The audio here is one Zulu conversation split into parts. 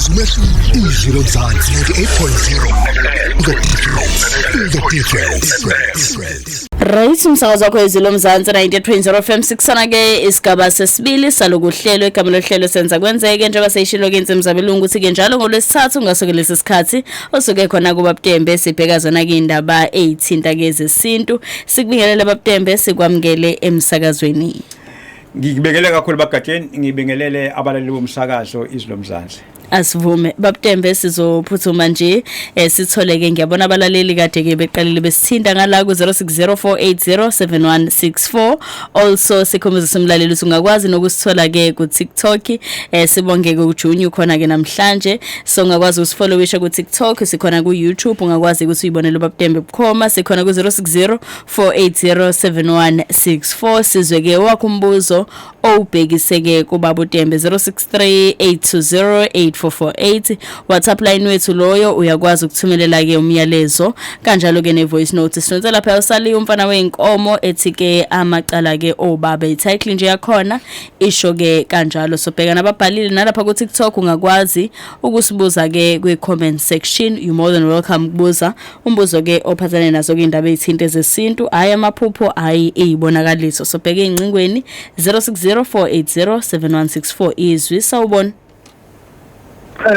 Yenza umehluko. Izwi Lomzansi 98.0. The difference. The difference. Right, umsakazo wakho Izwi Lomzansi 98.0 FM. Sikusana ke isigaba sesibili salokuhlelo. Igama lohlelo Senza Kwenzeke. Njengoba seyishilo ke insimbi zabelungu ukuthi ke njalo ngolwesithathu ngasuke lesi sikhathi osuke khona kuBabtembe sibheka zona ke indaba ezithinta ke zesintu. Sikubingelele Babtembe, sikwamukele emsakazweni. Ngikubekele kakhulu bagatsheni, ngibingelele abalaleli bomsakazo Izwi Lomzansi. Asivume Babtembe, sizophuthuma nje sithole ke, ngiyabona abalaleli kade ke beqalile besithinta ngala ku 0604807164. Also sikhumbuza simlaleli ukuthi ungakwazi nokusithola ke ku TikTok. Sibonge ke uJunior khona ke namhlanje, so ungakwazi ukusifollowisha ku TikTok, sikhona ku YouTube, ungakwazi ukuthi uyibonele uBabtembe bukhoma. Sikhona ku 0604807164. Sizwe ke wakho umbuzo owubhekise ke kubaba uTembe, 0638208448, WhatsApp line wethu loyo. Uyakwazi ukuthumelela ke umyalezo kanjalo ke ne voice note. Sinonse lapha usali umfana weinkomo ethi ke amacala ke obaba, i-title nje yakhona isho ke kanjalo. So bheka nababhalile nalapha ku TikTok, ungakwazi ukusibuza ke kwi comment section. You more than welcome ukubuza umbuzo ke ophathelene nazo ke indaba ezithinta zesintu, hayi amaphupho, hayi izibonakaliso. So bheke ingcingweni 0604807164. Izwi, sawubona.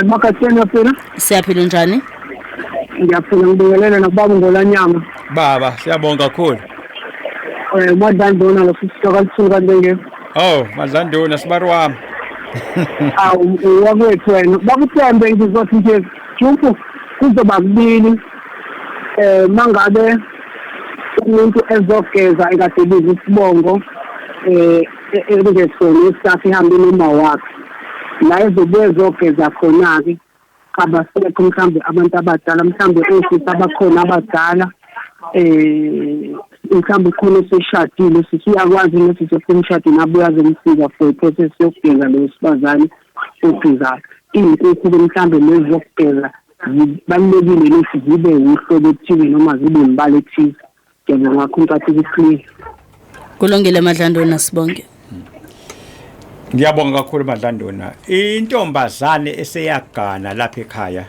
Makhatheni, yaphila? Siyaphila, njani? Ngiyaphila, ngibingelele nakubaba Ngolanyama. Baba, siyabonga kakhulu. Madlandona lo sisitoka lithulu kanje. Oh, Madlandona, sibari wami. Awu, wakwethu wena. Bakuthembe, ngizothi nje jumpu kuzoba kubili. Mangabe umuntu ezogeza ekade biza isibongo ekungesona esakhe, ihambe noma wakhe la ezobuye ezogeza khona-ke, abasekho mhlawumbe abantu abadala, mhlawumbe osisi abakhona abadala, mhlawumbe ukhona oseshadile, sisi uyakwazi nosisi osemshadweni abuye azomsiza for i-process yokugeza lo wesifazane ogezayo. Iy'nkukhu-ke mhlawumbe lezi zokugeza zibalulekile ukuthi zibe wuhlobo oluthile noma zibe imbala ethize? Ngiyabonga kakhulu, nkathi ku-clear. Kulungile Madlandona, sibonge. Ngiyabonga kakhulu Madlandona. Intombazane eseyagana lapha ekhaya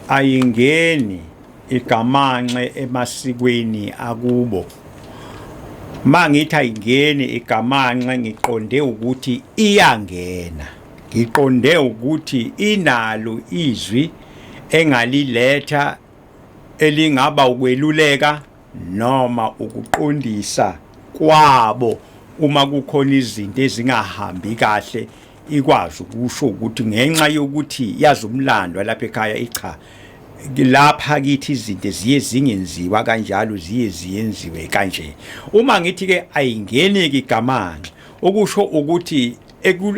ayingeni igamanxe emasikweni akubo. Mangithi ayingeni igamanxe, ngiqonde ukuthi iyangena. Ngiqonde ukuthi inalo izwi engaliletha elingaba ukweluleka noma ukuqondisa kwabo uma kukhona izinto ezingahambi kahle, ikwazi ukusho ukuthi ngenxa yokuthi yazi umlando lapha ekhaya, icha, lapha kithi izinto ziye zingenziwa kanjalo, ziye ziyenziwe kanje. Uma ngithi ke ayingeni ke igamanxe, okusho ukuthi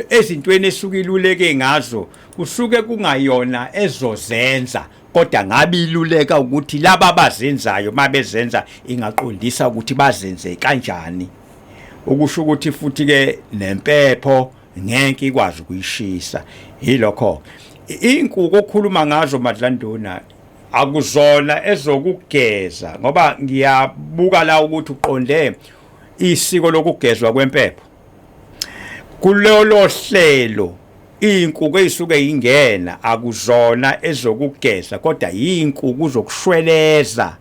ezintweni esuke iluleke ngazo kusuke kungayona ezozenza, kodwa ngabe iluleka ukuthi laba abazenzayo mabezenza ingaqondisa ukuthi bazenze kanjani. Ukusho ukuthi futhi ke nempepho ngeke ikwazi ukuyishisa. Yilokho inkukhu okhuluma ngazo Madlanduna, akuzona ezokugeza, ngoba ngiyabuka la ukuthi uqonde isiko lokugezwa kwempepho. Kulolo hlelo iy'nkukhu ey'suke ingena akuzona ezokugeza, kodwa yiy'nkukhu zokushweleza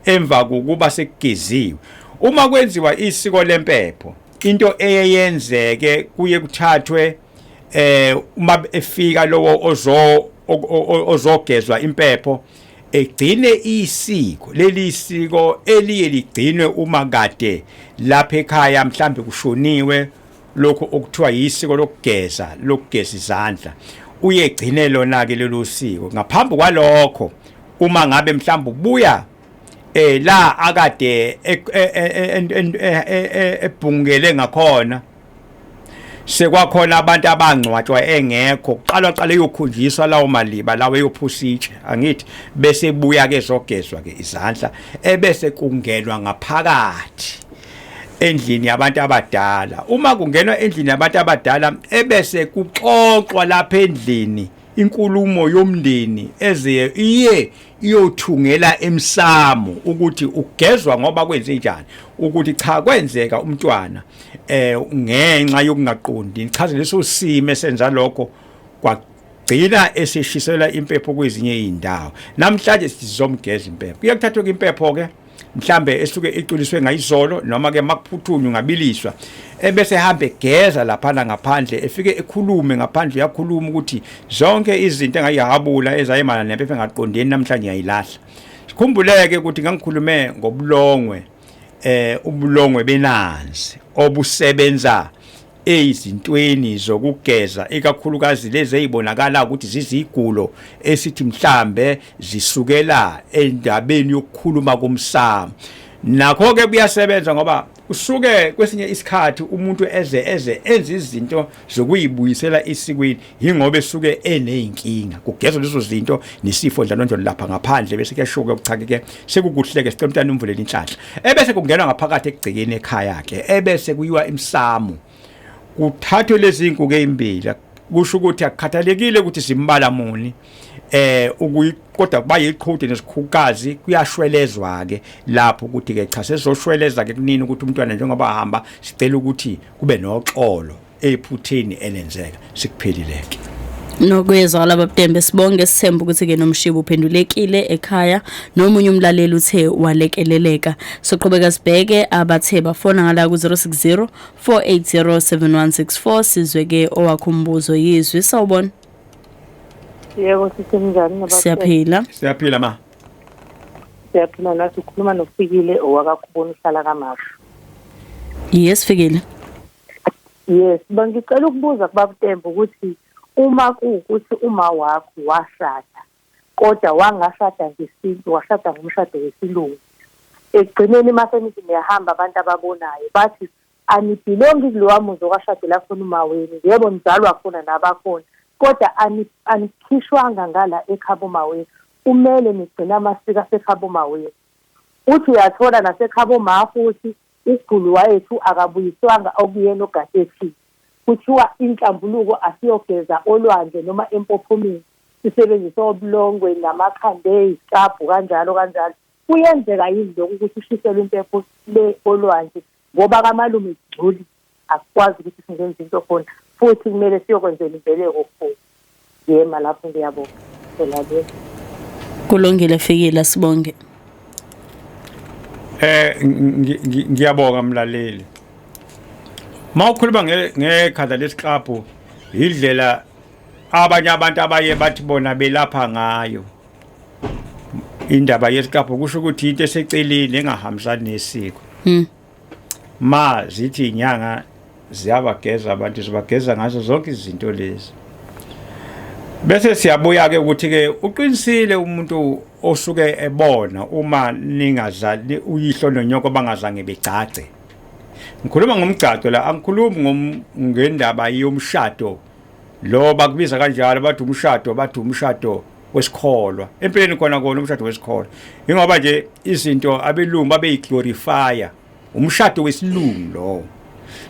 emva kokuba sekugeziwe. Uma kwenziwa isiko lempepho, into eyeyenzeke kuye kuthathwe uma efika lowo ozogezwa impepho, egcine isiko leli siko eliye ligcinwe uma kade lapha ekhaya mhlambe kushoniwe, lokho okuthiwa yisiko lokugeza izandla, uye egcine lona ke lelo siko. Ngaphambi kwalokho, uma ngabe mhlawumbe ubuya la akade ebhungele ngakhona, sekwakhona abantu abangcwatshwa engekho, kuqala qala eyokhunjiswa lawo maliba lawo, eyophusa itshe, angithi, bese buya ke zogezwa ke izandla, ebese kungenwa ngaphakathi endlini yabantu abadala. Uma kungenwa endlini yabantu abadala, ebese kuxoxwa lapha endlini inkulumo yomndeni eze iye iyothungela emsamo ukuthi ugezwa ngoba kwenze njani, ukuthi cha, kwenzeka umntwana ngenxa yokungaqondi, ngichaze leso simo esenza lokho. Wagcina eseshisela impepho kwezinye izindawo. Namhlanje sizomgeza impepho. Kuye kuthathwe impepho ke mhlambe esuke iculiswe ngayizolo noma ke makuphuthunywa ngabiliswa, ebese ehamba egeza laphana ngaphandle, efike ekhulume ngaphandle. Uyakhuluma ukuthi zonke izinto engayihabula ezayimana nempepho engaqondeni namhlanje ngiyayilahla. Sikhumbuleke ukuthi ngangikhulume ngobulongwe, ubulongwe benanzi obusebenza ezintweni zokugeza, ikakhulukazi lezi ezibonakala ukuthi zizigulo esithi mhlambe zisukela endabeni yokukhuluma komsamo. Nakho ke kuyasebenza, ngoba usuke kwesinye isikhathi umuntu eze enze izinto zokuyibuyisela esikweni, yingoba esuke eneyinkinga. Kugezwa lezo zinto nesifo njalo njalo lapha ngaphandle, bese kuyashuka kuchake ke sekukuhle ke. Sicela umntana umvulela inhlanhla, ebese kungenwa ngaphakathi ekugcekeni ekhaya ke, ebese kuyiwa emsamo, kuthathwe lezi zinkukhu ezimbili. Kusho ukuthi akukhathalekile ukuthi simbala muni, ukuyi kodwa kuba yiqhude nesikhukazi. Kuyashwelezwa ke lapho ukuthi ke cha, sezoshweleza ke kunini ukuthi umntwana njengoba ahamba, sicela ukuthi kube noxolo ephutheni elenzeka sikuphelileke. Nokuyezwakala, babuTembe, sibonge, sithemba ukuthi ke nomshibo uphendulekile ekhaya, nomunye umlaleli uthe walekeleleka. Soqhubeka sibheke abathe bafona ngala ku 060 480 7164, sizwe ke owakho umbuzo yizwi. Sawubona. Yebo, sisemnjani? Siyaphila. Siyaphila, ma. Siyaphila nathi. Ukhuluma noFikile owakaKhubona, uhlala kaMashu. Yes, Fikile. Yes, bangicela ukubuza kubabuTembe ukuthi uma kuwukuthi uma wakho washada kodwa wangashada ngesintu, washada ngomshado wesilungu, ekugcineni mase nithi niyahamba, abantu ababonayo bathi anibelongi kulowa muzi okwashadela khona uma wenu. Yebo, nizalwa khona nabakhona, kodwa anikhishwanga ngala ekhabo mawenu, kumele nigcine amasiko asekhabo mawenu. Uthi uyathola nasekhabo ma futhi ukhulu wayethu akabuyiswanga okuyena ogasethi, kuthiwa inhlambuluko asiyogeza olwandle noma empophomeni, sisebenzise obulongwe namakhande iziklabhu, kanjalo kanjalo. Kuyenzeka yini lokhu ukuthi ushiselwe impepho le olwandle, ngoba kamalume kugculi, akukwazi ukuthi singenza into khona, futhi kumele siyokwenzela imbeleko khona? Yema lapho, ngiyabonga. Selalela. Kulungile, Fikile, sibonge. Ngiyabonga mlaleli. Mawukhuluma ngekhanda lesiklabhu, indlela abanye abantu abaye bathi bona belapha ngayo indaba yesiklabhu, kusho ukuthi into eseceleni engahambisani nesiko. Ma zithi inyanga ziyabageza abantu, zibageza ngazo zonke izinto lezi. Bese siyabuya ke ukuthi ke uqinisile umuntu osuke ebona uma ningazali, uyihlo nonyoko bangazange begcagce. Ngikhuluma ngomgcagco la, angikhulumi ngendaba yomshado lo bakubiza kanjalo, bathi umshado wesikholwa. Empeleni khona kona umshado wesikholwa, ingoba nje izinto abelungu babeyiglorifya, umshado wesilungu lo.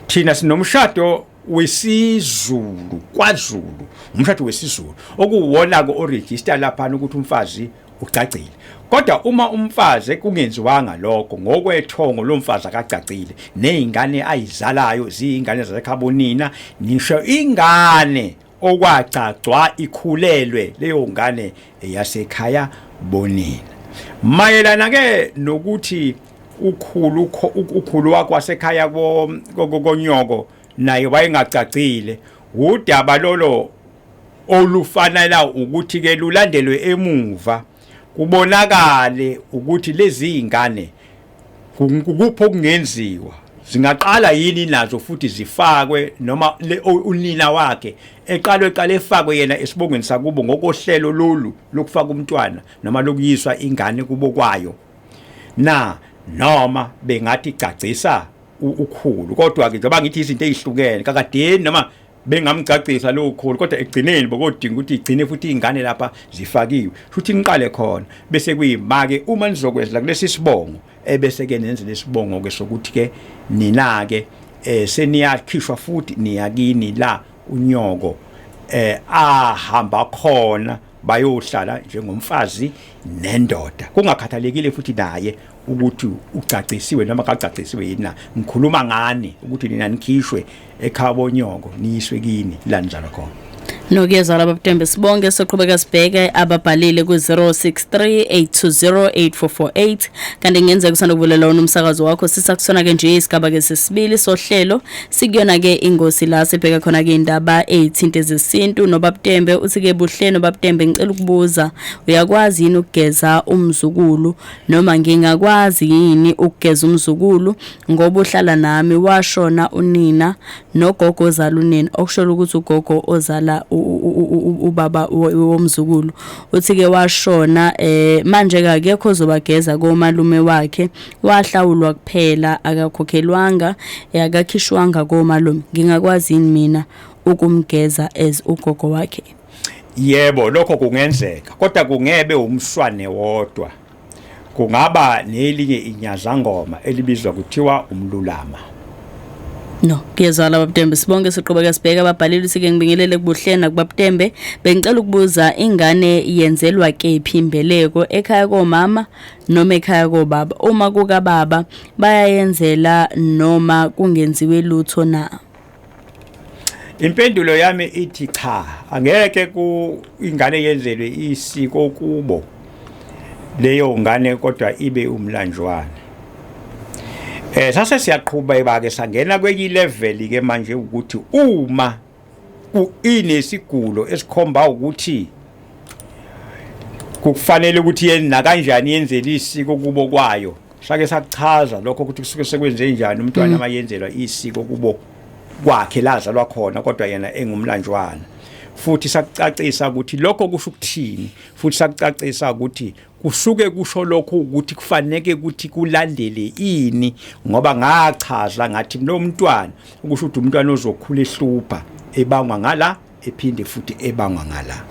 Thina sinomshado wesiZulu, kwaZulu, umshado wesiZulu okuwona ke oregister lapha ukuthi umfazi ucacile. Kodwa uma umfazi kungenziwanga lokho ngokwethongo, lo mfazi akacacile, nezingane ayizalayo ziyingane zasekhabonina. Nisho ingane okwagcagcwa ikhulelwe, leyo ngane yasekhaya bonina. Mayelana ke nokuthi ukhulu wakho wasekhaya konyoko naye wayengacacile, udaba lolo olufanela ukuthi ke lulandelwe emuva, kubonakale ukuthi lezi ingane kukuphi okungenziwa, zingaqala yini nazo futhi zifakwe, noma unina wakhe eqalwe eqale efakwe yena esibongweni sakubo ngokohlelo lolu lokufaka umntwana noma lokuyiswa ingane kubo kwayo na, noma bengathi gcagcisa ukhulu. Kodwa ke njengoba ngithi izinto ezihlukene kakadeni, noma bengamcacisa lo khulu, kodwa ekugcineni bokodinga ukuthi igcine futhi ingane lapha zifakiwe futhi niqale khona, bese kuyimake uma nizokwenzela kulesi sibongo, ebese ke nenze lesibongo ke sokuthi ke nina ke seniyakhishwa futhi niyakini la unyoko ahamba khona, bayohlala njengomfazi nendoda, kungakhathalekile futhi naye ukuthi ucacisiwe noma kacacisiwe yini na. Ngikhuluma ngani ukuthi nina nikhishwe ekhabo nyoko, niyiswe kini la nizalwa khona. Nokuyezwa laba Butembe, sibonge. Soqhubeka sibheke ababhalile ku-063 820 8448. Kanti ngenzeka usanda kuvulela wona umsakazo wakho, sisakusona ke nje isigaba ke sesibili sohlelo. Sikuyona ke ingosi la sibheka khona ke indaba eyithinte zesintu noBabutembe. Uthi ke, "Buhle noBabutembe, ngicela ukubuza, uyakwazi yini ukugeza umzukulu, noma ngingakwazi yini ukugeza umzukulu, ngoba uhlala nami, washona unina nogogo ozala unina?" Okusho ukuthi ugogo ozala ubaba womzukulu. Uthi ke washona, manje ke akekho ozobageza komalume wakhe, wahlawulwa kuphela, akakhokhelwanga, akakhishwanga komalume. Ngingakwazi yini mina ukumgeza as ugogo wakhe? Yebo, lokho kungenzeka, kodwa kungebe umswane wodwa, kungaba nelinye inyazangoma elibizwa kuthiwa umlulama. No, kuyezwakala babutembe, sibonke. Siqhubeka sibheka ababhalile. Uthi-ke, "Ngibingelele kubuhlena kubabutembe, bengicela ukubuza, ingane yenzelwa kephi imbeleko, ekhaya komama noma ekhaya kobaba? Uma kukababa bayayenzela noma kungenziwe lutho na?" Impendulo yami ithi cha, angeke ku ingane yenzelwe isiko kubo leyo ngane kodwa ibe umlanjwana. Sase siyaqhuba ke, sangena kwenye level ke manje, ukuthi uma inesigulo esikhomba ukuthi kufanele ukuthi yena kanjani yenzele isiko kubo kwayo. Sake sakuchaza lokho ukuthi kusuke sekwenze njani umntwana mayenzelwa isiko kubo kwakhe lazalwa khona kodwa yena engumlanjwana. Futhi sakucacisa ukuthi lokho kusho ukuthini, futhi sakucacisa ukuthi kusuke kusho lokho ukuthi kufanele ukuthi kulandele ini, ngoba ngachaza ngathi lo mntwana ukusho ukuthi umntwana ozokhula ehlupha, ebangwa ngala, ephinde futhi ebangwa ngala.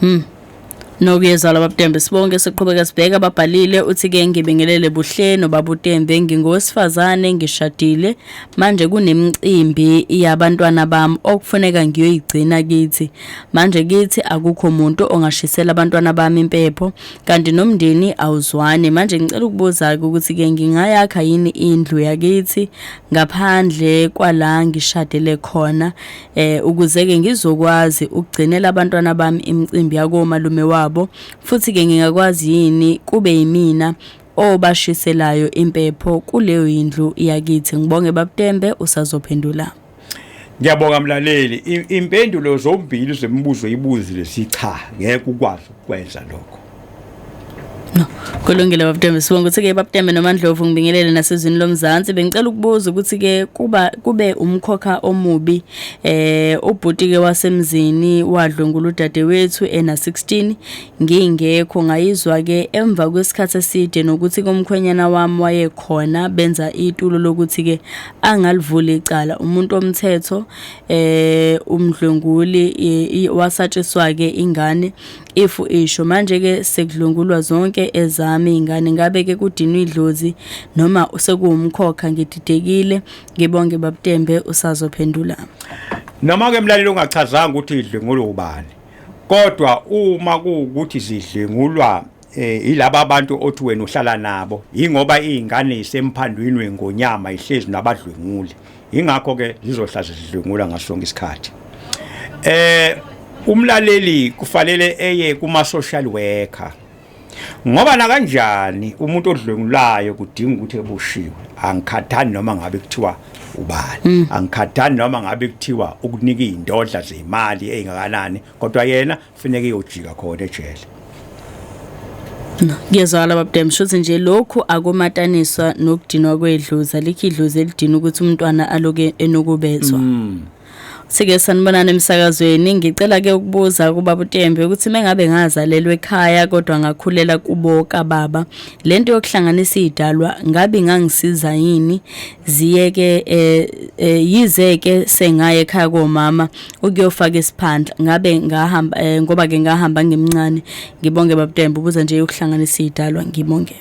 Nokuyezwala babutembe, sibonke. Siqhubeka sibheka ababhalile. Uthi-ke, "Ngibingelele buhle nobabutembe, ngingowesifazane, ngishadile. Manje kunemicimbi yabantwana bami okufuneka ngiyoyigcina kithi. Manje kithi akukho muntu ongashisela abantwana bami impepho, kanti nomndeni awuzwani. Manje ngicela ukubuza-ke ukuthi-ke ngingayakha yini indlu yakithi ngaphandle kwala ngishadele khona, ukuze-ke ngizokwazi ukugcinela abantwana bami imicimbi yakomalume wabo? Futhi-ke ngingakwazi yini kube yimina obashiselayo impepho kuleyo yindlu yakithi? Ngibonge babutembe, usazophendula." Ngiyabonga mlaleli. Impendulo zombili zemibuzo ibuzile sicha, ngeke ukwazi ukwenza lokho. No, kulungile babutembe, sibonga. Ukuthi-ke, "Babutembe noMandlovu, ngibingelele nasezwini lomzansi. Bengicela ukubuza ukuthi-ke kuba kube umkhokha omubi, ubhuti-ke wasemzini wadlwengula udadewethu ena 16 ngingekho. Ngayizwa-ke emva kwesikhathi eside, nokuthi komkhwenyana wami wayekhona, benza itulo lokuthi-ke angalivuli icala umuntu womthetho. Umdlwenguli wasatshiswa-ke ingane if isho. Manje-ke sekudlwengulwa zonke ezami iy'ngane. Ngabe-ke kudinwa idlozi noma sekuwumkhokha? Ngididekile. Ngibonge babutembe, usazophendula." Noma ke mlaleli ungachazanga ukuthi idlwengulwa ubani, kodwa uma kuwukuthi zidlwengulwa ilaba abantu othi wena uhlala nabo, ingoba izingane isemphandwini wengonyama, ihlezi nabadlwenguli, ingakho ke zizohlaza zidlwengula ngasonke isikhathi. Umlaleli kufanele eye kuma social worker, ngoba na kanjani umuntu odlwengulayo kudinga ukuthi eboshiwe. Angikhathani noma ngabe kuthiwa ubani, angikhathani noma ngabe kuthiwa ukunika izindodla zemali ezingakanani, kodwa yena kufanele iyojika khona ejele. No, kuyezwakala babutembe. Shuthi nje lokhu akumataniswa nokudinwa kwedlozi, alikho idlozi elidina ukuthi umntwana aloke enokubezwa. Sike sanibonana emsakazweni. Ngicela ke ukubuza kubaba uTembe ukuthi mengabe ngazalelwa ekhaya kodwa ngakhulela kubo kababa, lento yokuhlanganisa idalwa ngabe ingangisiza yini? Ziyeke yize ke sengaye ekhaya komama ukuyofaka isiphandla, ngabe ngahamba ngoba ke ngahamba ngimncane. Ngibonge babuTembe." Ubuza nje yokuhlanganisa idalwa. Ngibonge.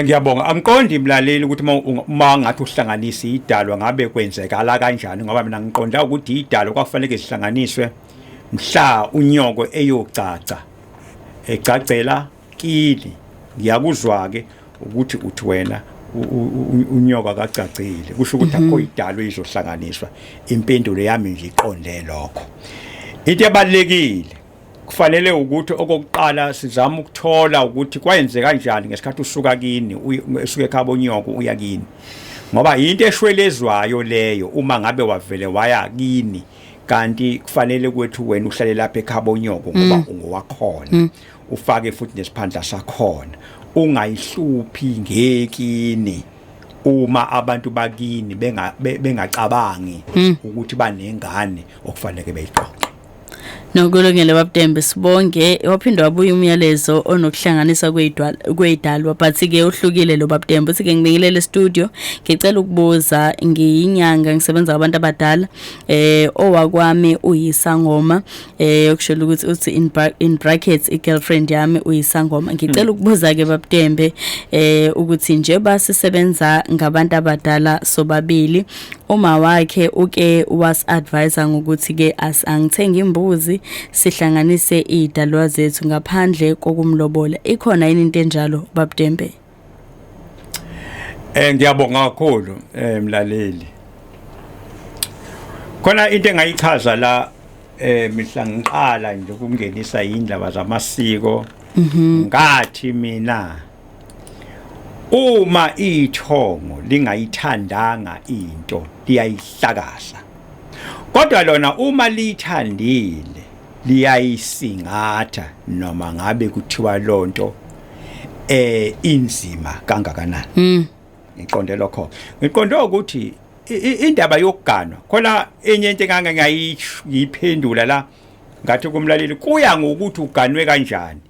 Ngiyabonga. Angiqondi mlaleli ukuthi uma ngathi uhlanganisa idalwa ngabe kwenzekala kanjani, ngoba mina ngiqonda ukuthi idalwa kwakufanele zihlanganiswe mhla unyoko eyocaca, egcagcela kini. Ngiyakuzwa ke ukuthi uthi wena unyoka kacacile, kusho ukuthi akho idalwa izohlanganiswa. Impendulo yami nje iqonde lokho. Into ebalekile kufanele ukuthi okokuqala sizama ukuthola ukuthi kwayenze kanjani ngesikhathi usuka kini, usuke ekhabo nyoko uya kini, ngoba into eshwelezwayo leyo uma ngabe wavele waya kini, kanti kufanele kwethu wena uhlale lapha ekhabo nyoko ngoba ungowakhona, ufake futhi nesiphandla sakhona, ungayihluphi ngekini uma abantu bakini bengacabangi ukuthi banengane okufanele beyiqoqe. Nokulungele babuDembe, sibonge. Waphinde wabuya umyalezo onokuhlanganisa kweyidalwa, but ke uhlukile lo babuDembe. Uthi ke, ngibingelele studio, ngicela ukubuza, ngiyinyanga, ngisebenza ngabantu abadala, owakwami uyisangoma, okusho ukuthi uthi in brackets i-girlfriend yami uyisangoma. Ngicela ukubuza ke babuDembe ukuthi njengoba sisebenza ngabantu abadala sobabili, uma wakhe uke was advisor ngokuthi ke angithenga imbuzi sihlanganise idalwa zethu ngaphandle kokumlobola, ikhona yini into enjalo babuDembe? Ngiyabonga kakhulu, mlaleli. Khona into engayichaza la mihla ngiqala nje ukungenisa indaba zamasiko. Ngathi mina uma ithongo lingayithandanga into liyayihlakaza. Kodwa lona uma liyithandile liyayisingatha, noma ngabe kuthiwa lonto inzima kangakanani. Ngiqonde lokho. Ngiqonde ukuthi indaba yokuganwa khona enye into engake ngayiphendula la, ngathi kumlaleli kuya ngokuthi uganwe kanjani.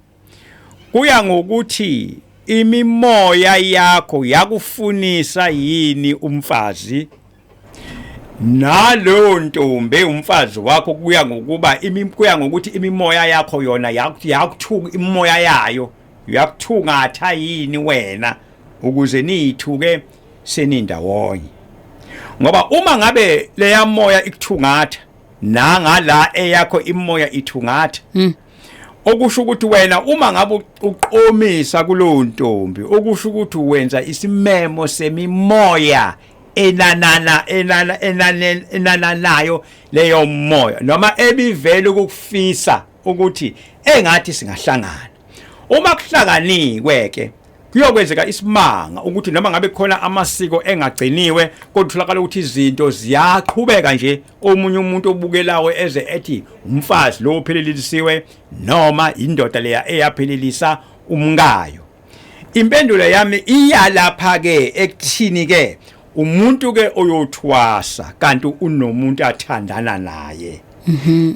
Kuya ngokuthi imimoya yakho yakufunisa yini umfazi nalowo ntombi umfazi wakho, kuya ngokuba kuya ngokuthi imimoya yakho yona yakuthuka, imimoya yayo yakuthungatha yini wena ukuze niyithuke senindawonye. Ngoba uma ngabe leya moya ikuthungatha nangala eyakho imoya ithungatha, okusho ukuthi wena uma ngabe uqomisa kulowo ntombi, okusho ukuthi wenza isimemo semimoya enanana enana enane enananayo leyo moya, noma ebivele ukufisa ukuthi engathi singahlangana. Uma kuhlanganiwe ke kuyokwenzeka isimanga ukuthi noma ngabe khona amasiko engagciniwe, kodwa utholakala ukuthi izinto ziyaqhubeka nje. Omunye umuntu obukelayo eze ethi umfazi lo ophelelisiwe noma indoda leya eyaphelelisa umkayo. Impendulo yami iya lapha ke ekuthini ke umuntu ke oyothwasa kanti unomuntu athandana naye,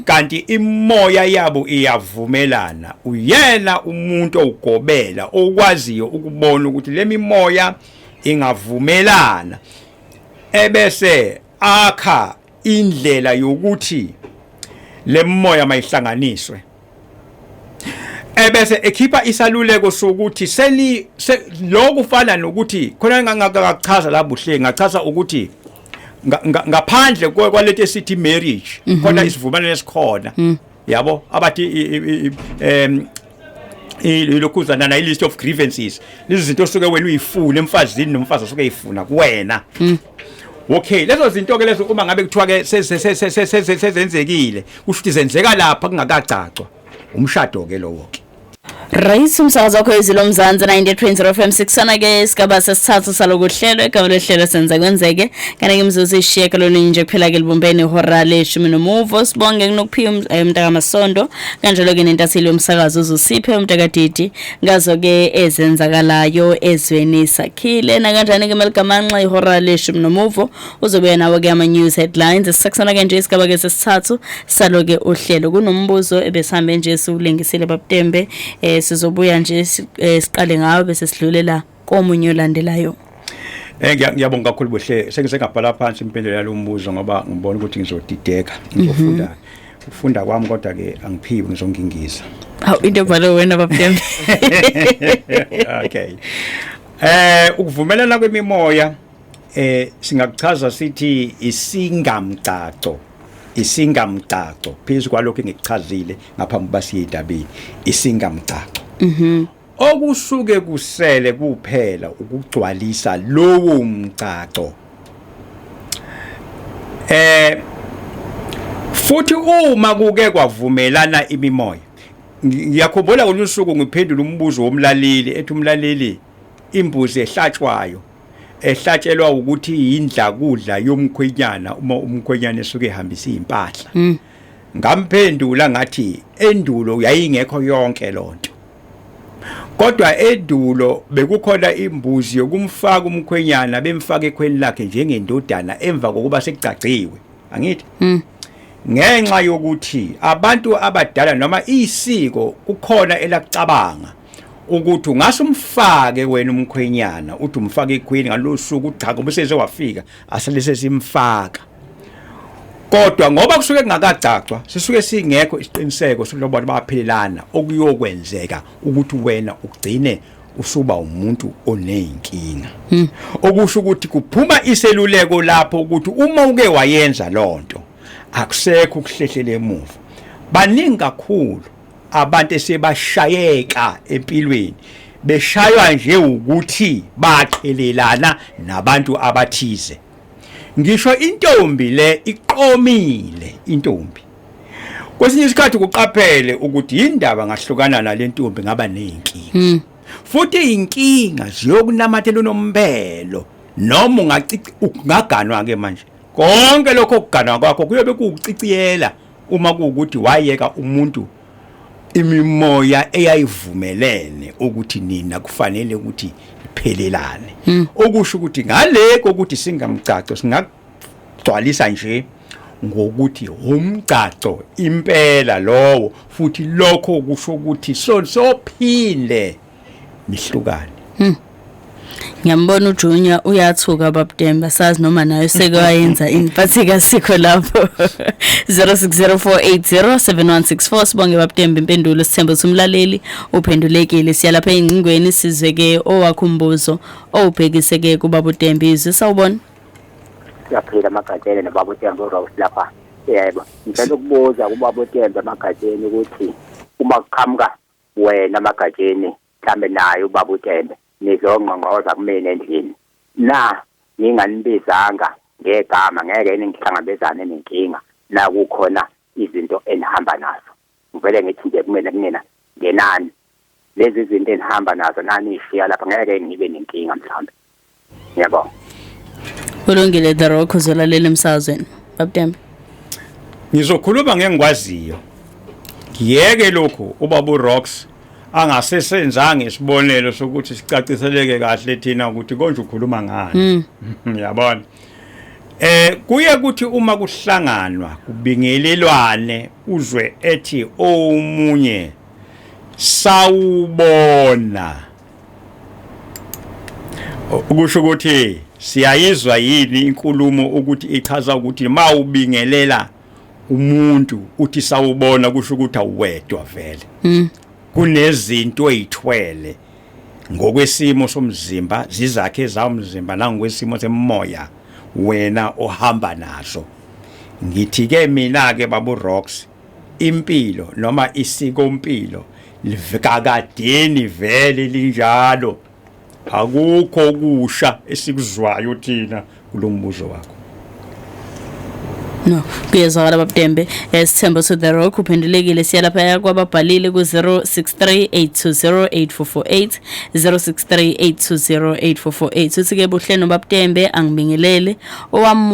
kanti imoya yabo iyavumelana, uyena umuntu owugobela okwaziyo ukubona ukuthi lemimoya ingavumelana, ebese akha indlela yokuthi lemoya mayihlanganiswe, ebese ekhipha isaluleko sokuthi seni lokufana nokuthi khona ngakachaza la buhle, ngachaza ukuthi ngaphandle kwalento esithi marriage khona isivumelwano esikhona, yabo, abathi ilokhuzana na list of grievances, lezi zinto osuke wena uyifuna emfazini nomfazi osuke eyifuna kuwena. Okay, lezo zinto ke lezo uma ngabe kuthiwa ke sezenzekile, kusho ukuthi zenzeka lapha kungakagcagcwa umshado ke lowo ke. Right, umsakazo wakho Izwi Lomzansi 98.0 FM, sikusana ke isigaba sesithathu salokuhlelo, igama lehlelo Senza Kwenzeke. Kanti ke imizuzu 9 nje kuphela ke libumbene ihora leshumi nomuvo. Sibonge kunokuphiwa mntaka Masondo, kanjalo ke nentatheli yomsakazo uZusiphe umntakadidi ngazo ke ezenzakalayo ezweni sakhile. Nakanjani ke meligamanxa ihora leshumi nomuvo uzobuya nawo ke ama news headlines. Sisakusana ke nje isigaba ke sesithathu salo ke uhlelo. Kunombuzo ebesihambe nje siwulengisile babuDembe, sizobuya nje siqale ngawo bese sidlulela komunye olandelayo. Ngiyabonga kakhulu buhle. Sengise ngabhala phansi impendulo yalo mbuzo ngoba ngibona ukuthi ngizodideka, ngizofunda ufunda kwami, kodwa ke angiphiwe, ngizongingiza. Hawu, into ebhalwe wena babuDembe. Okay, ukuvumelana kwemimoya singakuchaza sithi isingamcaco, isingamcaco phezulu kwalokho engikuchazile ngaphambi kuba siye endabeni, isingamcaco okusuke kusele kuphela ukugcwalisa lowo mcaco. Futhi uma kuke kwavumelana imimoya, ngiyakhumbula ngolunye usuku ngiphendula umbuzo womlaleli, ethi umlaleli imbuzi ehlatshwayo ehlatshelwa ukuthi yindla kudla yomkhwenyana uma umkhwenyana esuke ehambisa impahla. Ngamphendula ngathi endulo yayingekho yonke lonto, kodwa endulo bekukhona imbuzi yokumfaka umkhwenyana, bemfaka ekhweni lakhe njengendodana emva kokuba sekucaciwe, angithi? Ngenxa yokuthi abantu abadala noma isiko kukhona elakucabanga ukuthi ungase umfake wena umkhwenyana, uthi umfake ekhweni ngalosuku, cha ngoba useze wafika, asale sesimfaka. Kodwa ngoba kusuke kungakagcagcwa, sisuke singekho isiqiniseko sokuthi baphelelana, okuyokwenzeka ukuthi wena ugcine usuba umuntu oneyinkinga. Okusho ukuthi kuphuma iseluleko lapho ukuthi uma uke wayenza lonto, akusekho ukuhlehlela emuva. Baningi kakhulu abantu esebashayeka empilweni, beshaywa nje ukuthi baqhelelana nabantu abathize. Ngisho intombi le iqomile intombi, kwesinye isikhathi kuqaphele ukuthi indaba ngahlukana nalentombi ngaba nezinkinga, futhi inkinga ziyokunamathela unomphelo, noma ungacici ungaganwa ke manje. Konke lokho okuganwa kwakho kuyobe kuwuciciyela uma kuwukuthi wayeka umuntu imimoya eyayivumelene ukuthi nina kufanele ukuthi iphelelane. Okusho ukuthi ngaleko ukuthi singamcaco, singagcwalisa nje ngokuthi umcaco impela lowo, futhi lokho kusho ukuthi so sophinde nihlukane. Ngiyambona uJunior uyathuka babudemba, sazi noma nayo seke wayenza ini, but kasikho lapho. 0604807164. Sibonge babudemba impendulo, sithemba ukuthi umlaleli uphendulekile. Siya lapha engcingweni, sizwe ke owakho umbuzo owubhekise ke kubaba uDembe izwi. Sawubona. Siyaphila amagatsheni nobaba uTembe uRose lapha. Yebo, ngicela ukubuza kubaba uTembe amagatsheni ukuthi uma kuqhamuka wena amagatsheni, mhlambe naye ubaba uTembe, nizongqongqoza kumina endlini na nginganibizanga ngegama, ngeke ningihlangabezane nenkinga la kukhona izinto enihamba nazo? Ngivele ngithi nje kumina kunina, ngenani lezi zinto enihamba nazo nani ishiya lapha, ngeke ngibe nenkinga mhlawumbe. Ngiyabonga. Kulungile, The Rock uzolalela emsakazweni. Babudembe. Ngizokhuluma ngengikwaziyo, ngiyeke lokhu ubaba uRox angasesenzanga isibonelo sokuthi sicaciseleke kahle thina ukuthi konje ukhuluma ngani, uyabona? Kuye kuthi uma kuhlanganwa kubingelelwane, uzwe ethi omunye sawubona. Ukusho ukuthi siyayizwa yini inkulumo ukuthi ichaza ukuthi mawubingelela umuntu uthi sawubona, kusho ukuthi awuwedwa vele, kunezinto ezithwele ngokwesimo somzimba, zizakhe zamzimba nangokwesimo semoya wena ohamba nazo. Ngithi ke mina ke babu Rocks, impilo noma isikompilo kakadeni vele linjalo, akukho okusha esikuzwayo thina kulombuzo wakho. No, kuyezwakala babudembe. Sithemba to The Rock uphendulekile. Siya lapha kwababhalile ku 0638208448, 0638208448. Uthi ke buhle nobabudembe, angibingelele. Owami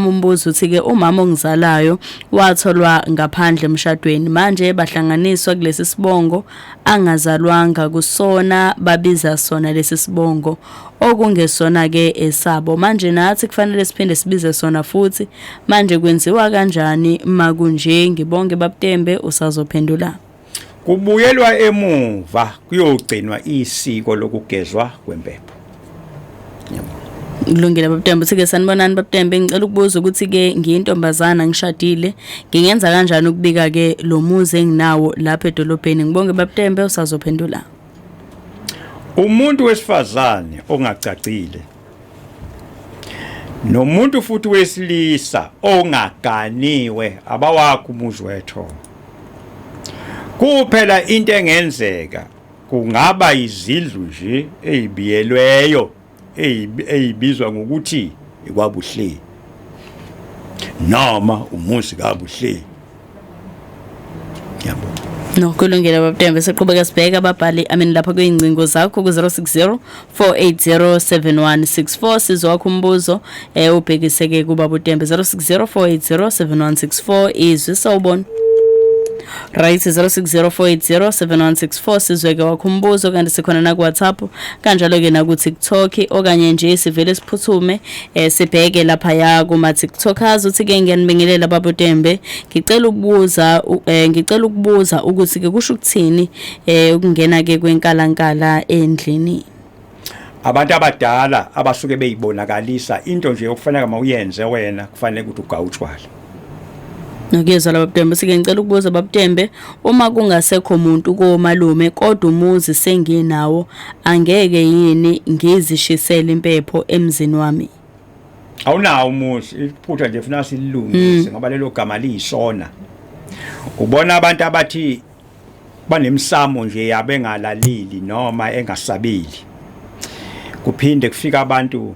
umbuzo uthi ke umama ongizalayo watholwa ngaphandle emshadweni, manje bahlanganiswa kulesi sibongo angazalwanga kusona, babiza sona lesi sibongo okungesona ke esabo. Manje nathi kufanele siphinde sibize sona futhi, manje kwenziwa kanjani makunje? Ngibonge babudembe, usazophendula. Kubuyelwa emuva kuyogcinwa isiko lokugezwa kwempepho. Kulungile babudembe. Uthi ke sanibonani babudembe, ngicela ukubuza ukuthi ke ngiyintombazana, ngishadile, ngingenza kanjani ukubika ke lo muzi enginawo lapha edolobheni? Ngibonge babudembe, usazophendula. Umuntu wesifazane ongacacile nomuntu futhi wesilisa ongaganiwe abawakho umuzi wethu. Kuphela into engenzeka kungaba izindlu nje ezibiyelweyo, eyibizwa ngokuthi ikwabuhle. Noma umuzi kaBuhleni. Ngiyabonga. No, kulungile babuTembe, siqhubeka sibheka ababhali, I mean, lapha kuyingcingo zakho ku 060 480 7164. Sizwakho umbuzo ubhekiseke kuBaba uTembe. 060 480 7164. Izwi, sawubona. Right, 0604807164, sizweke wakho umbuzo. Kanti sikhona na ku WhatsApp, kanjalo ke na ku TikTok, okanye nje sivele siphuthume sibheke lapha ya kuma TikTokers. Uthi ke, "Ngiyanibingelela baba uTembe, ngicela ukubuza ukuthi ke kusho ukuthini ukungena ke kwenkalankala endlini?" Abantu abadala abasuke beyibonakalisa into nje okufanele mawuyenze wena, kufanele ukuthi ugawutshwala. Nokuyezwa la babuTembe. Sike, "Ngicela ukubuza babuTembe, uma kungasekho umuntu komalume kodwa umuzi senginawo, angeke yini ngizishisele impepho emzini wami?" Awunawo umuzi. Iphutha nje funa silungise, ngoba lelo gama liyisona. Ubona abantu abathi banemsamo nje yabengalaleli noma engasabeli, kuphinde kufika abantu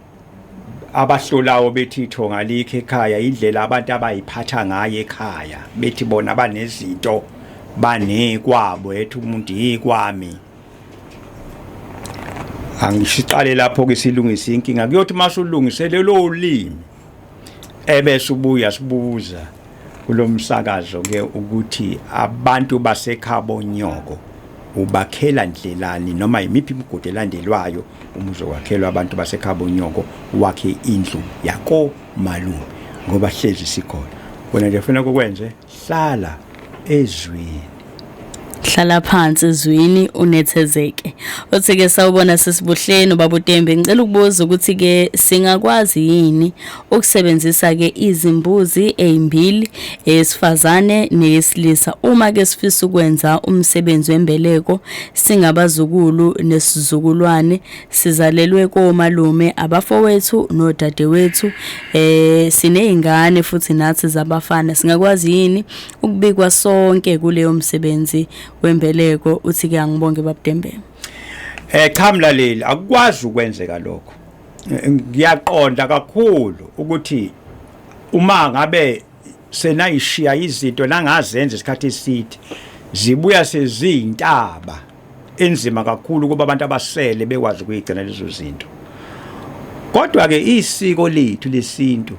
abahlolawo bethi ithonga likho ekhaya, indlela abantu abayiphatha ngayo ekhaya, bethi bona banezinto, banekwabo, ethi umuntu yikwami. Angisiqale lapho ke silungise inkinga. Kuyothi masulungisele lo limi, ebese ubuya sibuza kulomsakazo ke ukuthi abantu basekhabo nyoko ubakhela ndlelani, noma imiphi imigodi elandelwayo uma uzokwakhelwa abantu basekhabo nyoko, wakhe indlu yako malume, ngoba hlezi sikhona. Wena nje ufuna ukwenze, hlala ezwini. Hlala phansi ezwini, unethezeke. Uthi ke, "Sawubona sisibuhleni ubaba uTembe, ngicela ukubuza ukuthi ke singakwazi yini ukusebenzisa ke izimbuzi ezimbili, esifazane neyesilisa, uma ke sifisa ukwenza umsebenzi wembeleko singabazukulu nesizukulwane, sizalelwe komalume, abafowethu nodadewethu, sinezingane futhi nathi zabafana, singakwazi yini ukubikwa sonke kuleyo msebenzi wembeleko?" Uthi ke, "Angibonge babuTembe." Cha mlaleli, akukwazi ukwenzeka lokho. Ngiyaqonda kakhulu ukuthi uma ngabe senayishiya izinto nangazenza isikhathi eside, zibuya seziyintaba enzima kakhulu kuba abantu abasele bekwazi ukuyigcina lezo zinto. Kodwa ke isiko lethu lesintu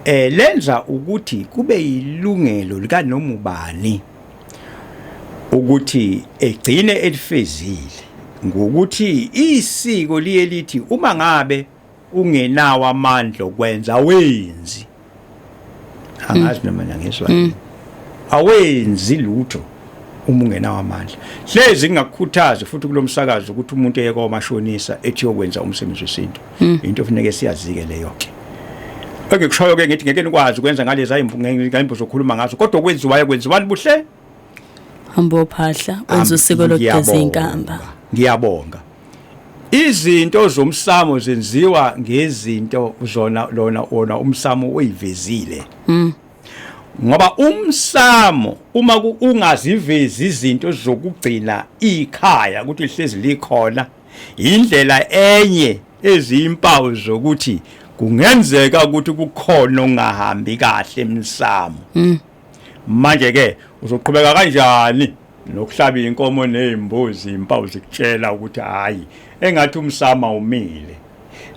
lenza ukuthi kube yilungelo lika noma ubani ukuthi egcine elifezile, ngokuthi isiko liye lithi uma ngabe ungenawo amandla okwenza, awenzi. Angazi noma ngiyangizwa. Awenzi lutho uma ungenawo amandla. Hlezi ngingakukhuthaza futhi kulomsakazo ukuthi umuntu eye kwamashonisa ethi yokwenza umsebenzi wesintu, into ofuneke siyazike leyo ke. Engikushoyo ke, ngithi ngeke nikwazi ukwenza ngalezi ayimbuzo okhuluma ngazo, kodwa okwenziwayo kwenziwani buhle? Hamba ophahla, wenza usiko lokugeza inkamba. Ngiyabonga. Izinto zomsamo zenziwa ngezinto zona lona wona umsamo oyivezile, ngoba umsamo uma ungazivezi izinto zokugcina ikhaya ukuthi lihlezi likhona, indlela enye eziyimpawu zokuthi kungenzeka ukuthi kukhona ongahambi kahle emsamo. Manje ke uzoqhubeka kanjani nokuhlaba inkomo nezimbuzi, impawu zikutshela ukuthi hayi, engathi umsama umile?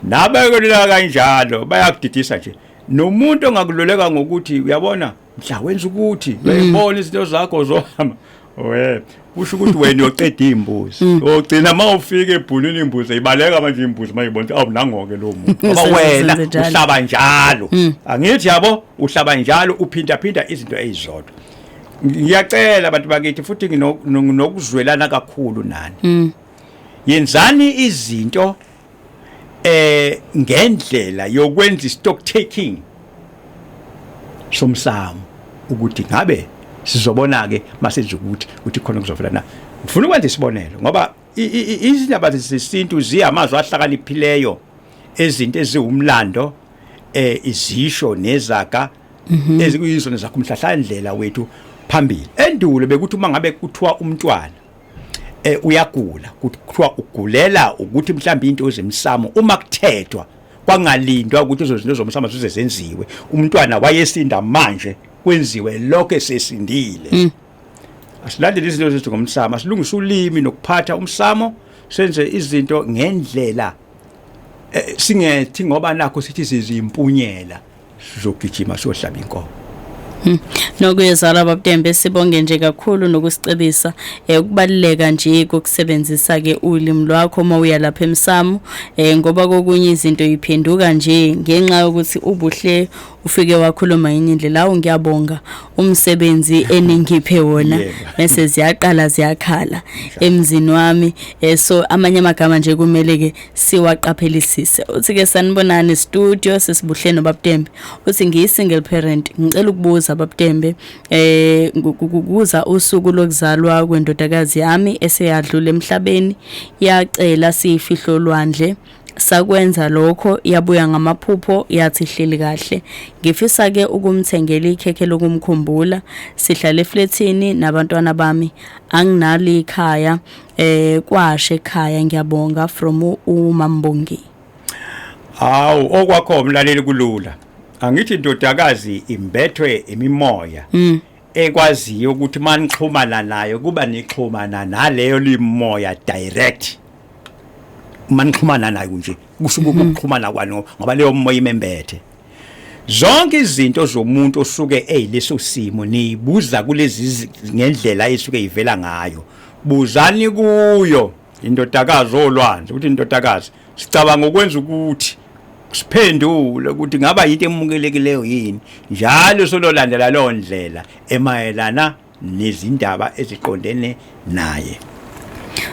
Nabekelela kanjalo bayakudidisa nje nomuntu ongakululeka ngokuthi uyabona mhla wenza ukuthi uyayibona izinto zakho zohamba, we kusho ukuthi wena uyoqeda imbuzi, ogcina mawufika ebhulini imbuzi ibaleka. Manje imbuzi mayibona, awu, nangoke lo muntu, ngoba wena Senze njalo. uhlaba njalo, angithi yabo, uhlaba njalo, uphinda phinda izinto ezizodwa. Ngiyacela abantu bakithi futhi nginokuzwelana kakhulu nani, yenzani izinto ngendlela yokwenza stock taking somsamo, ukuthi ngabe sizobona ke masenze ukuthi khona kuzovela na. Ngifuna ukwenza isibonelo, ngoba izindaba zesintu ziyamazwi ahlakaniphileyo, ezinto eziwumlando, izisho nezaga ezikuyizona zakho umhlahlandlela wethu phambili. Endulo bekuthi uma ngabe kuthiwa umntwana uyagula, kuthiwa ugulela ukuthi mhlawumbe into zemsamo, uma kuthethwa Kwangalindwa ukuthi izinto zomsamo zize zenziwe. Umntwana wayesinda manje kwenziwe lokho esesindile. Asilandele izinto zethu ngomsamo, asilungise ulimi nokuphatha umsamo, senze izinto ngendlela, singethi ngoba nakho sithi sizimpunyela sizogijima siyohlaba inkomo. Nokuyezala babuTembe, sibonge nje kakhulu nokusicebisa ukubaluleka nje kokusebenzisa ke ulimi lwakho uma uya lapha emsamo, ngoba kokunye izinto iphenduka nje ngenxa yokuthi ubuhle ufike wakhuluma yenye indlela. Awu, ngiyabonga umsebenzi eningiphe wona, bese ziyaqala ziyakhala emzini wami. So amanye amagama nje kumele ke siwaqaphelisise. Uthi ke, "Sanibonani studio, sesibuhle nobabuTembe." Uthi, "Ngiyi single parent, ngicela ukubuza babuTembe, kuza usuku lokuzalwa kwendodakazi yami eseyadlula emhlabeni, yacela siyifihlo olwandle, sakwenza lokho, yabuya ngamaphupho yathi ihleli kahle. Ngifisa ke ukumthengela ikhekhe lokumkhumbula. Sihlala efletini nabantwana bami, anginalo ikhaya, kwashe ekhaya. Ngiyabonga." From uMambongi. Hawu, okwakho umlaleli kulula. Angithi indodakazi imbethwe imimoya ekwaziyo ukuthi manixhumana nayo kuba nixhumana naleyo limoya direct. Manixhumana nayo nje kusuke ukuxhumana kwano, ngoba leyo moya imembethe. Zonke izinto zomuntu osuke eyileso simo niyibuza kulezi ngendlela esuke ivela ngayo. Buzani kuyo indodakazi olwandle ukuthi, "Indodakazi, sicabanga ukwenza ukuthi, siphendule ukuthi ngaba yinto emukelekileyo yini?" Njalo sololandela leyo ndlela emayelana nezindaba eziqondene naye.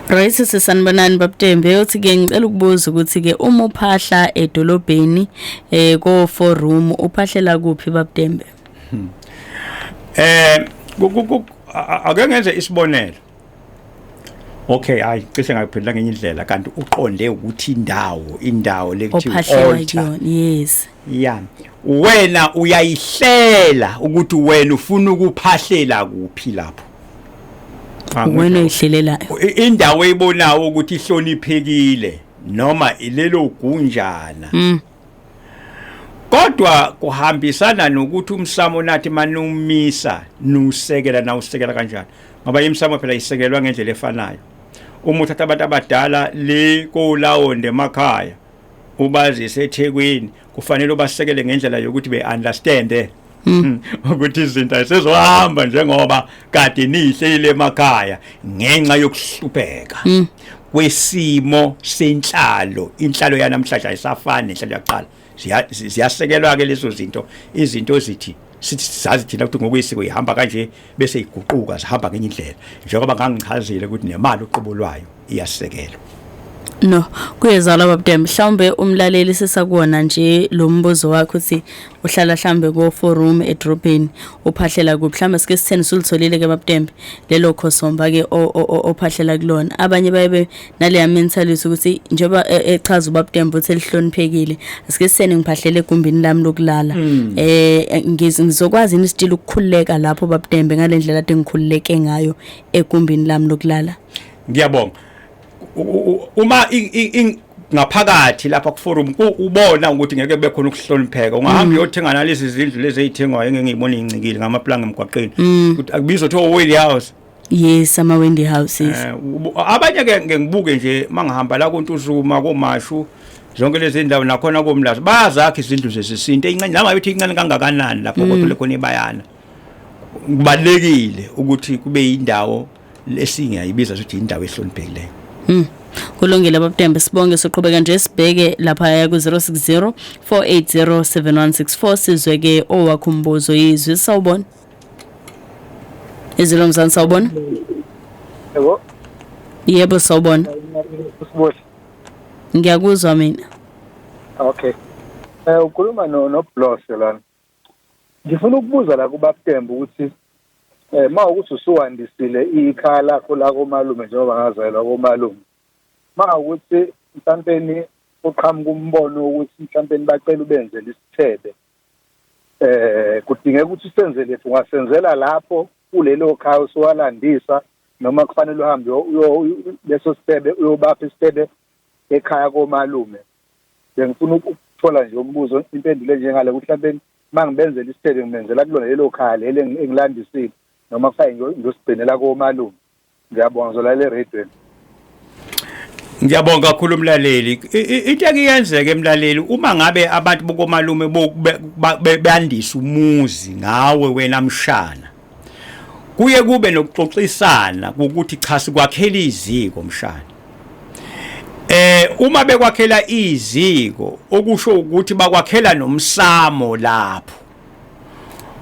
Right, sisanibonani babuTembe. Uthi ke, "Ngicela ukubuza ukuthi ke uma uphahla edolobheni ko four room, uphahlela kuphi babuTembe?" Ake ngenze isibonelo. Okay, hayi, cishe ngakuphendula ngenye indlela, kanti uqonde ukuthi indawo lekuthiwa ophahlela altar. Kuyona, yes. Ya, wena uyayihlela ukuthi wena ufuna ukuphahlela kuphi lapho. Wena oyihlelelayo. Indawo eyibonayo ukuthi ihloniphekile noma ilelo gunjana. Kodwa kuhambisana nokuthi umsamo nathi manumisa nusekela nawusekela kanjani, ngoba imsamo phela isekelwa ngendlela efanayo. Uma uthatha abantu abadala le kolawonde emakhaya ubazise eThekwini, kufanele ubasekele ngendlela yokuthi be-understand ukuthi izinto ayisezohamba njengoba kade niyihlelile emakhaya ngenxa yokuhlupheka kwesimo senhlalo. Inhlalo yanamhlanje ayisafani nenhlalo yakuqala. Ziyasekelwa ke lezo zinto, izinto zithi sithi sazi thina ukuthi ngokwesiko ihamba kanje, bese iguquka zihamba ngenye indlela, njengoba ngangichazile ukuthi nemali uqobo lwayo iyasekelwa. No, kuyezala babuTembe. Mhlawumbe umlaleli sisakuwona nje lo mbuzo wakhe, uthi uhlala mhlambe ko four room edrobheni, uphahlela kuphi? Mhlambe sike sitheni sulitholile ke babuTembe lelo khosomba ke ophahlela kulona. Abanye baye naleya mentality ukuthi njengoba echaza ubabuTembe uthi elihloniphekile, asike sitheni ngiphahlele egumbini lami lokulala, ngizokwazi yini still ukukhululeka lapho babuTembe ngalendlela ade ngikhululeke ngayo egumbini lami lokulala? Ngiyabonga. Uma ngaphakathi lapha ku forum ubona ukuthi ngeke kube khona ukuhlonipheka, ungahamba uyothenga nalezi zindlu lezi ezithengwayo engeke ngiyibone incikile ngamaplanga emgwaqeni, ukuthi akubizwa kuthiwa Wendy House. Yes, ama Wendy houses. Abanye ke ngeke ngibuke nje mangihamba la koNtuzuma, koMashu, zonke lezi ndawo, nakhona koMlazi bayazakha izindlu zesintu ezincane, noma bethi incane kangakanani lapho, kodwa lekhona ibayana. Kubalekile ukuthi kube indawo lesingayibiza ukuthi indawo ehloniphekileyo. Kulungile babuTembe, sibonge. Siqhubeka nje sibheke lapha ku 060 480 7164, sizwe ke owakho umbuzo. Yizwi, sawubona. Izilo Mzansi, sawubona. Yebo. Yebo, sawubona. Usibuhle. Ngiyakuzwa mina. Okay. Ukhuluma no Blos lana. Ngifuna ukubuza la kubabuTembe ukuthi ma ukuthi usuwandisile ikhaya lakho la komalume, njengoba ngazalelwa komalume. Ma ukuthi mhlawumbe uqhamuka umbono ukuthi mhlawumbe bacela ubenzele isithebe. Kudingeka ukuthi usenzele, ungasenzela lapho kulelo khaya usuwalandisa, noma kufanele uhambe leso sithebe uyobapha isithebe ekhaya komalume? Bengifuna ukuthola nje umbuzo impendulo enjengale ukuthi mhlawumbe mangibenzela isithebe ngibenzela kulona lelo khaya leli engilandisile noma kufanele ngiyosigcinela komalume. Ngiyabonga, ngizolalela eradweni. Ngiyabonga kakhulu umlaleli. Into ekuyenzeka emlaleli, uma ngabe abantu bokomalume bandisa umuzi ngawe wena mshana, kuye kube nokuxoxisana ukuthi cha, sikwakhela iziko mshana. Uma bekwakhela iziko, okusho ukuthi bakwakhela nomsamo lapho,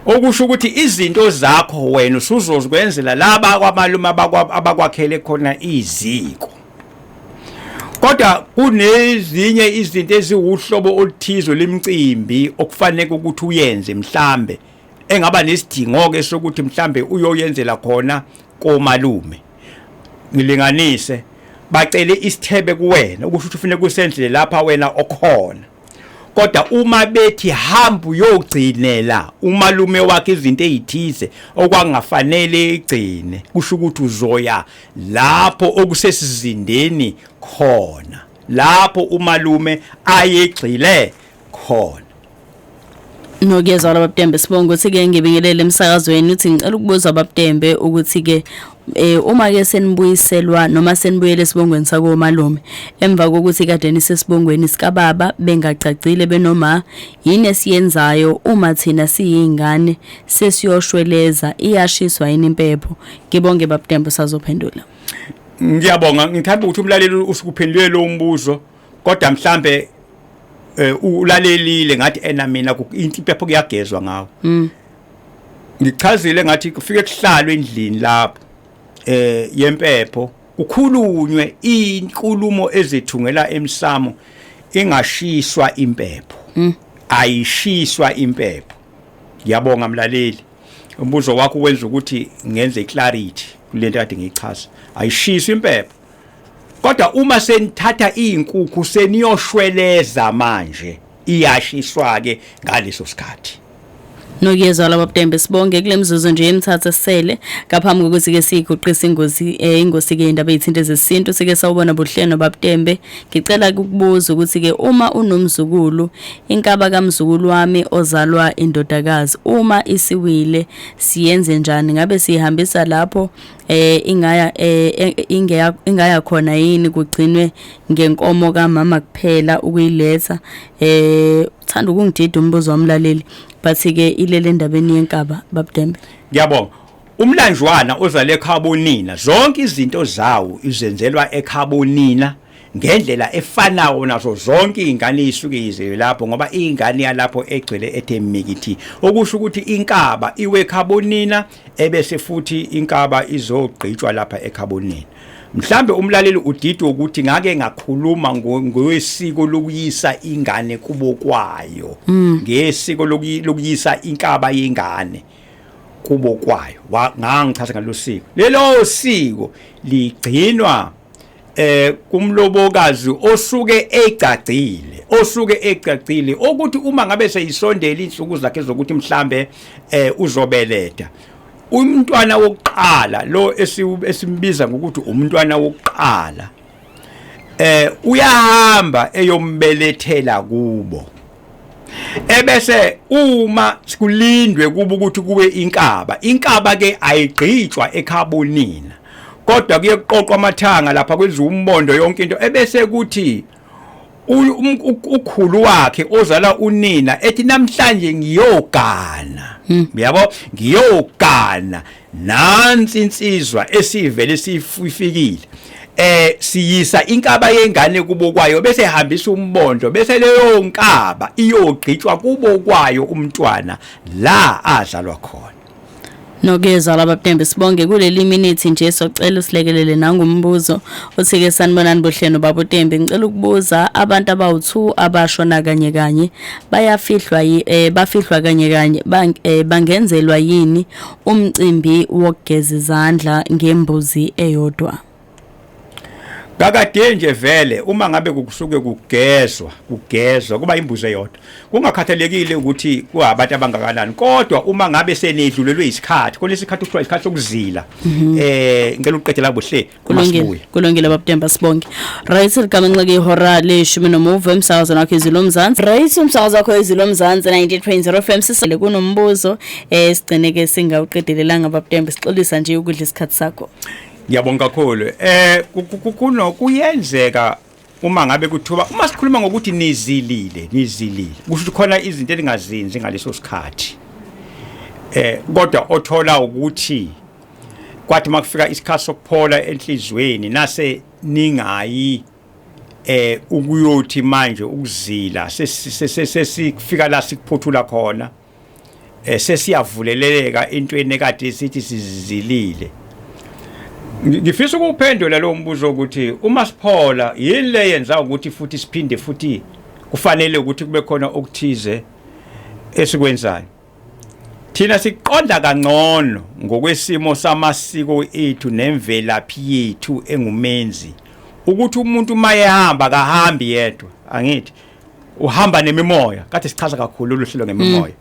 okusho ukuthi izinto zakho wena usuzozikwenzela laba kwamalume abakwakhele khona iziko. Kodwa kunezinye izinto eziwuhlobo oluthize lemicimbi okufanele ukuthi uyenze, mhlambe engaba nesidingo ke sokuthi mhlambe uyoyenzela khona komalume. Ngilinganise, bacele isithebe kuwena, ukusho ukuthi ufanele kusendlele lapha wena okhona. Kodwa uma bethi hamba uyogcinela umalume wakhe izinto ezithize okwangafanele igcine, kusho ukuthi uzoya lapho okusesizindeni khona, lapho umalume ayegxile khona. Nokuyezwa babuTembe, sibonga ukuthi ke ngibingelele emsakazweni. Uthi ngicela ukubuza babuTembe ukuthi ke uma ke senibuyiselwa noma senibuyele esibongweni sakomalume emva kokuthi kade nisesibongweni sikababa bengacacile benoma, yini esiyenzayo uma thina siyingane sesiyoshweleza? Iyashiswa yini impepho? Ngibonge babuTembe, sazophendula. Ngiyabonga. Ngithanda ukuthi umlaleli usukuphendule lo mbuzo, kodwa mhlambe ulalelile ngathi ena mina impepho kuyagezwa ngawo. Ngichazile ngathi kufike kuhlalwe endlini lapho yempepho, kukhulunywe inkulumo ezithungela emsamo, ingashiswa impepho. Ayishiswa impepho. Ngiyabonga mlaleli, umbuzo wakho wenza ukuthi ngenze clarity kulento kade ngiyichaza. Ayishiswa impepho, kodwa uma senithatha izinkukhu seniyoshweleza manje, iyashiswa ke ngaleso sikhathi. Nokuyezwa babuTembe, sibonge kule mzuzu nje emithatha sele ngaphambi kokuthi ke siyiguqise ingozi ingosi ke indaba ezithinta zesintu. Sike sawubona buhlelo babuTembe, ngicela ukukubuza ukuthi ke uma unomzukulu, inkaba kamzukulu wami ozalwa indodakazi uma isiwile siyenze njani? Ngabe sihambisa lapho ingaya ingeya ingaya khona yini, kugcinwe ngenkomo kamama kuphela ukuyiletha? Thanda ukungidida umbuzo wamlaleli, but ke ilele endabeni yenkaba babuTembe. Ngiyabonga. Umlanjwana ozale ekhabonina, zonke izinto zawo izenzelwa ekhabonina ngendlela efanayo nazo zonke izingane isuke ize lapho, ngoba ingane yalapho egcwele ethe mikithi, okusho ukuthi inkaba iwe ekhabonina, ebese futhi inkaba izogqitshwa lapha ekhabonina. Mhlambe umlaleli udidwe ukuthi ngake ngakhuluma ngosiko lokuyisa ingane kubo kwayo, ngesiko lokuyisa inkaba yengane kubo kwayo. Ngangichaza ngalolu siko. Lelo siko ligcinwa kumlobokazi osuke egcagcile, osuke egcagcile, ukuthi uma ngabe seyisondela insuku zakhe zokuthi mhlambe uzobeletha umntwana wokuqala, lo esimbiza ngokuthi umntwana wokuqala, uyahamba eyombelethela kubo, ebese uma kulindwe kuba ukuthi kuwe inkaba. Inkaba ke ayigqitshwa ekhabonina, kodwa kuye kuqoqwa amathanga lapha, kwenziwa umbondo, yonke into, ebese kuthi ukhulu wakhe ozala unina ethi namhlanje ngiyogana, uyabo, ngiyogana nansi insizwa esivele sifikile, siyisa inkaba yengane kubo kwayo, bese ehambisa umbondo, bese leyo nkaba iyogqitshwa kubo kwayo umntwana la azalwa khona. Nokuyezwa babuTembe, sibonge kuleli minute nje, socela usilekelele nangumbuzo uthi ke sanibonani bohlelo babuTembe, ngicela ukubuza, abantu abawu2 abashona kanye kanye bayafihlwa bafihlwa kanye kanye, bangenzelwa yini umcimbi wokugeza izandla ngembuzi eyodwa? Kakade nje vele uma ngabe kusuke kugezwa, kugezwa kuba imbuzi eyodwa. Kungakhathalekile ukuthi kuabantu abangakanani, kodwa uma ngabe senidlulelwe isikhathi, khona isikhathi kuthiwa isikhathi sokuzila. Ngicela ukuqedela buhle uma sibuya. Kulungile babuTemba, sibonge. Right, ligamenxe ihora leshumi nomuvo emsakazweni wakho Izwi Lomzansi. Right, umsakazo wakho Izwi Lomzansi 98.0 FM. Sisele kunombuzo sigcine ke singawuqedelelanga babuTemba, sixolisa nje ukudla isikhathi sakho. Ngiyabonga kakhulu. Kuno kuyenzeka uma ngabe kuthiwa uma sikhuluma ngokuthi nizilile, nizilile, kusho ukuthi khona izinto eningazenzi ngaleso sikhathi. Kodwa othola ukuthi kwathi makufika isikhathi sokuphola enhlizweni nase ningayi ukuyothi manje ukuzila sesifika la sikuphuthula khona, sesiyavuleleka intweni ekade sithi sizilile. Ngifisa ukuphendula lo mbuzo ukuthi uma siphola yini le yenza ukuthi futhi siphinde futhi kufanele ukuthi kube khona okuthize esikwenzayo. Thina siqonda kangcono ngokwesimo samasiko ethu nemvelaphi yethu engumenzi ukuthi umuntu mayehamba kahambi yedwa, angithi uhamba nemimoya. Kade sichaza kakhulu lolu hlelo ngemimoya.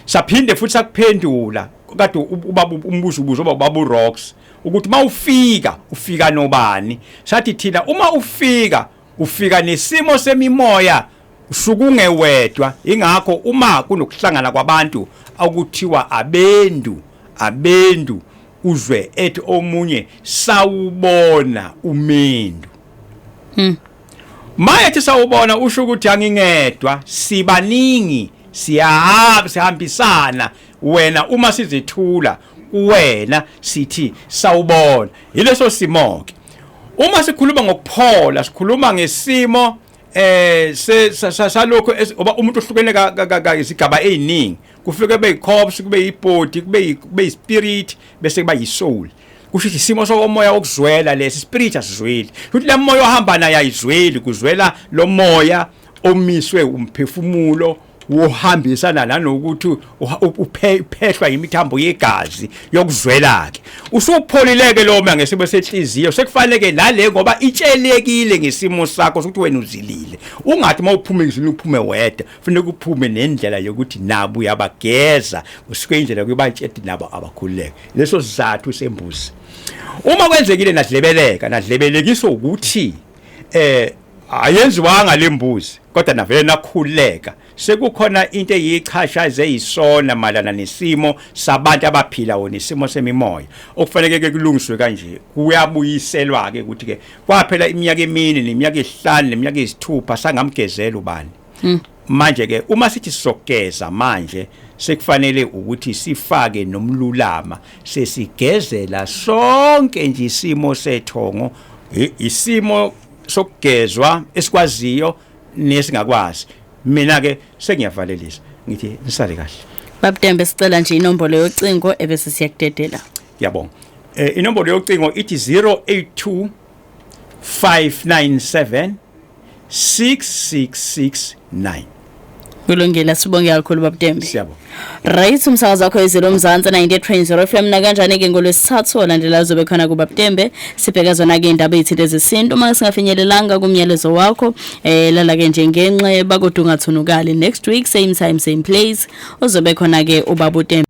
Saphinde futhi sakuphendula kade ubaba umbuzo ubuzo ubaba uRox ukuthi mawufika ufika nobani. Sathi thina uma ufika ufika nesimo semimoya, usukungewedwa. Ingakho uma kunokuhlangana kwabantu akuthiwa abendu, abendu, uzwe ethi omunye sawubona umendu. Mayethi sawubona usho ukuthi angingedwa, sibaningi, siyahamba sihambisana. Wena uma sizethula kuwena sithi sawubona. Yileso simo ke. Uma sikhuluma ngokuphola sikhuluma ngesimo salokho oba umuntu ohlukene ka izigaba eziningi. Kufike kube yicorpse, kube yibody, kube yispirit, bese kuba yisoul. Kusho ukuthi isimo sokomoya okuzwela lesi spirit asizweli. Futhi le moya ohamba naye ayizweli, kuzwela lo moya omiswe umphefumulo wohambisana nanokuthi uphehlwa imithambo yegazi yokuzwela ke. Usupholileke lo moya ngesimo senhliziyo, sekufanele nale ngoba itshelekile ngesimo sakho sokuthi wena uzilile. Ungathi mawuphuma endlini uphume wedwa, kufanele uphume nendlela yokuthi nabo uyabageza, usuke indlela yokubatshela nabo abakhululeke. Leso sizathu sembuzi. Uma kwenzekile nadlebeleka, nadlebelekiswa ukuthi ayenziwanga lembuzi, kodwa navele nakhuleka, sekukhona into eyichashaze eyisona malana nesimo sabantu abaphila wona isimo semimoya okufanele ke kulungiswe kanje. Kuyabuyiselwa ke ukuthi ke kwaphela iminyaka emine neminyaka emihlanu neminyaka eyisithupha sangamgezela ubani. Manje ke uma sithi sizogeza manje sekufanele ukuthi sifake nomlulama, sesigezela sonke nje isimo sethongo, isimo sokugezwa esikwaziyo nesingakwazi. Mina ke sengiyavalelisa ngithi nisale kahle. Babutembe, sicela nje inombolo yocingo ebese siyakudedela. Ngiyabonga. Inombolo yocingo ithi 082 597 6669. Kulungile, sibonge kakhulu babutembe. Siyabonga. Right, umsakazo wakho Izwi Lomzansi 98.0 FM. Nakanjani ke ngolwesithathu olandela uzobe khona kubabutembe, sibheka zona ke indaba ezithile zesintu. Uma singafinyelelanga kumyalezo wakho, lala ke nje ngenxeba kodwa ungathunukali. Next week same time same place uzobe khona ke ubabutembe.